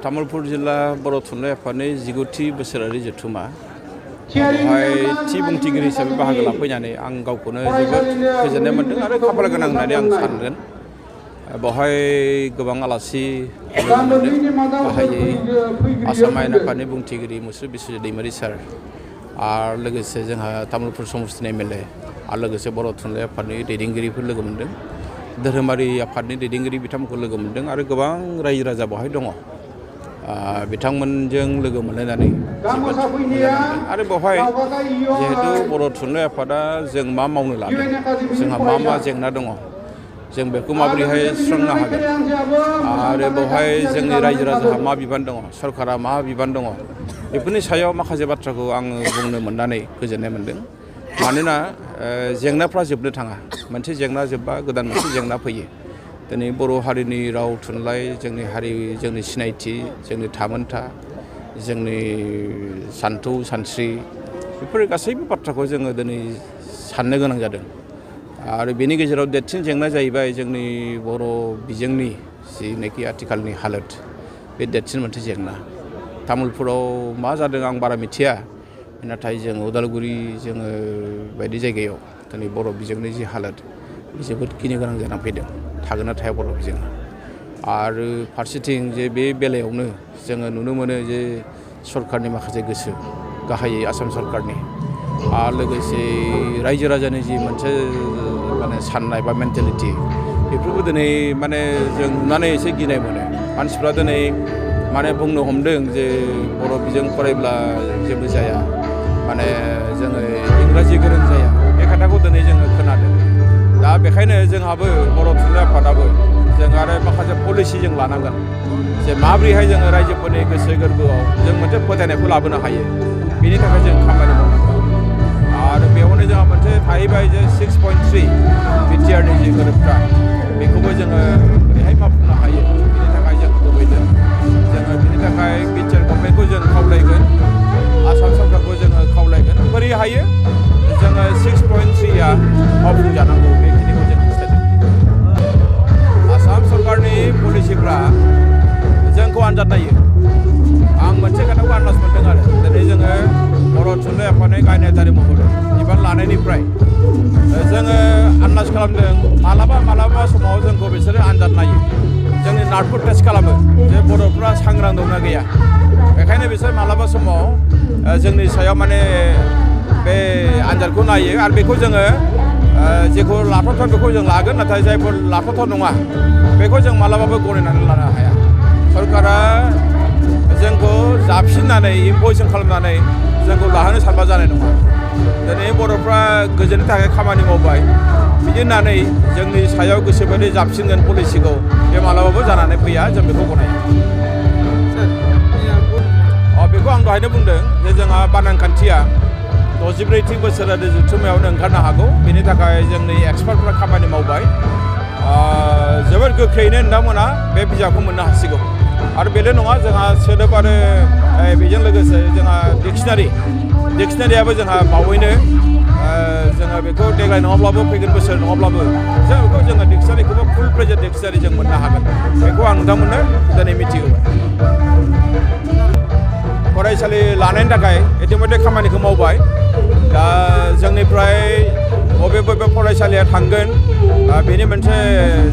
तामुलपुर जिल्ला बर' थुनलाइ आफादनि 19थि बोसोरारि जथुमा बेवहाय थि बुंथिगिरि हिसाबै बाहागो लाफैनानै आं गावखौनो जोबोद गोजोननाय मोन्दों आरो खाफाल गोनां होननानै आं सानगोन। बेवहाय गोबां आलासि लोगो मोन्दों, गाहायै आसाम आयेन आफादनि बुंथिगिरि मुस्रि बिस्वजित दैमारि सार आरो लोगोसे जोंहा तामुलपुर समस्तिनि एमएलए आरो लोगोसे बर' थुनलाइ आफादनि दैदेनगिरिफोर लोगो मोन्दों, धोरोमारि आफादनि दैदेनगिरि बिथांमोनखौ लोगो मोन्दों आरो गोबां रायजो राजा बेवहाय दङ। बिथांमोनजों लोगो मोनलायनानै आरो बेवहाय जिहेतु बर' थुनलाइ आफादा जों मा मावनो लादों, जोंहा मा जेंना दङ, जों बेखौ माबोरैहाय सुस्रांनो हागोन आरो बेवहाय जोंनि रायजो राजाहा मा बिबान दङ, सरकारा मा बिबान दङ, बेफोरनि सायाव माखासे बाथ्राखौ आङो बुंनो मोननानै गोजोननाय मोन्दों। मानोना जेंनाफ्रा जोबनो थाङा, मोनसे जेंना जोबबा गोदान मोनसे जेंना फैयो। दिनै बर' हारिनि राव थुनलाइ, जोंनि हारि, जोंनि सिनायथि, जोंनि थामोनथा, जोंनि सानथौ सानस्रि, बेफोर गासैबो बाथ्राखौ जोङो दिनै साननो गोनां जादों। आरो बेनि गेजेराव देरसिन जेंना जाहैबाय जोंनि बर' बिजोंनि जिनाखि आथिखालनि हालोद, बे देरसिन मोनसे जेंना। तामुलपुराव मा जादों आं बारा मिथिया, नाथाय जों उदालगुरि जोङो बायदि जायगायाव दिनै बर' बिजोंनि जि हालोद जोबोद गिनो गोनां जानानै फैदों, थागोन ना थाया बर' बिजोङा। आरो फारसेथिं जे बे बेलायावनो जोङो नुनो मोनो जे सरकारनि माखासे गोसो, गाहायै आसाम सरकारनि आरो लोगोसे रायजो राजानि जि मोनसे साननाय बा मेन्टेलिटि, बेफोरखौ दिनै जों नुनानै एसे गिनाय मोनो। मानसिफ्रा दिनै बुंनो हमदों जे बर' बिजों फरायब्ला जेबो जाया, जोङो इंराजि गोरों जाया, बे खोथाखौ दिनै जोङो खोनादों। दा बेखायनो जोंहाबो बर' थुनलाइ आफादाबो जों आरो माखासे पलिसि जों लानांगोन जे माबोरैहाय जोङो रायजोफोरनि गोसो गोरबोआव जों मोनसे फोथायनायखौ लाबोनो हायो, बेनि थाखाय जों खामानि मावनांगोन। आरो बेयावनो जोंहा मोनसे थाहैबाय जे 6.3 बिटिआरनि जि गोरोबथा, बेखौबो जोङो बोरैहाय मावफुंनो हायो, बेनि थाखाय जों लुबैदों। जोङो बेनि थाखाय बिटिआर गभर्नमेन्टखौ जों खावलायगोन, आसाम सरकारखौ जोङो खावलायगोन, बोरै हायो जोङो 6.3आ मावफुंजानांगौ, बेखिनिखौ जों हास्थायदों। आसाम सरकारनि पलिसिफ्रा जोंखौ आनजाद नायो। आं मोनसे खोथाखौ आन्दाज मोन्दों आरो दिनै जोङो बर' थुनलाइ आफादनि गायनायदारि महरै बिबान लानायनिफ्राय जोङो आन्दाज खालामदों मालाबा समाव जोंखौ बिसोरो आनजाद नायो, जोंनि नार्भफोर टेस्ट खालामो जे बर'फ्रा सांग्रां दंना गैया। बेखायनो बिसोर मालाबा समाव जोंनि सायाव बे आनजादखौ नायो आरो बेखौ जोङो जेखौ लाथावथाव बेखौ जों लागोन, नाथाय जायफोर लाथावथाव नङा बेखौ जों मालाबाबो गनायनानै लानो हाया। सरकारा जोंखौ जाबसिननानै इम्प'जिसन खालामनानै जोंखौ लाहोनो सानबा जानाय नङा। दिनै बर'फ्रा गोजोननि थाखाय खामानि मावबाय, बिदि होननानै जोंनि सायाव गोसोबायदि जाबसिनगोन पलिसिखौ, बे मालाबाबो जानानै फैया, जों बेखौ गनायो। बेखौ आं दहायनो बुंदों जे जोंहा बानानखान्थिया 64थि बोसोरारि जथुम्मायावनो ओंखारनो हागौ, बेनि थाखाय जोंनि एक्सपार्टफ्रा खामानि मावबाय। जोबोद गोख्रैनो नोंथांमोना बे बिजाबखौ मोननो हासिगौ। आरो बेल' नङा, जोंहा सोदोब आरो बेजों लोगोसे जोंहा डिक्सनारियाबो जोंहा बावैनो जोङो बेखौ देग्लाय नङाब्लाबो फैगोन बोसोर नङाब्लाबो जोङो डिक्सनारिखौबो फुल प्रेजेन्ट डिक्सनारि जों मोननो हागोन, बेखौ आं नोंथांमोननो दिनै मिथिहोबाय। फरायसालि लानायनि थाखाय इतिमধ্যे खामानिखौ मावबाय। दा जोंनिफ्राय बबे फरायसालिया थांगोन बेनि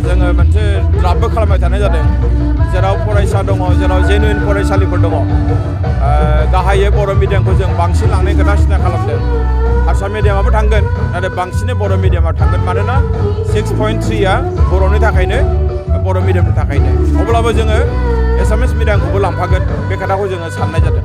जोङो मोनसे द्राफ्टबो खालामबाय थानाय जादों, जेराव फरायसा दङ, जेराव जेनुइन फरायसालिफोर दङ। गाहायै बर' मिडियामखौ जों बांसिन लांनाय खोथा सिन्था खालामदों। हारसा मिडियामाबो थांगोन, नाथाय बांसिनै बर' मिडियामा थांगोन, मानोना 6.3आ बर'नि थाखायनो, बर' मिडियामनि थाखायनो। अब्लाबो जोङो एसामिस मिडियामखौबो लांफागोन, बे खोथाखौ जोङो साननाय जादों।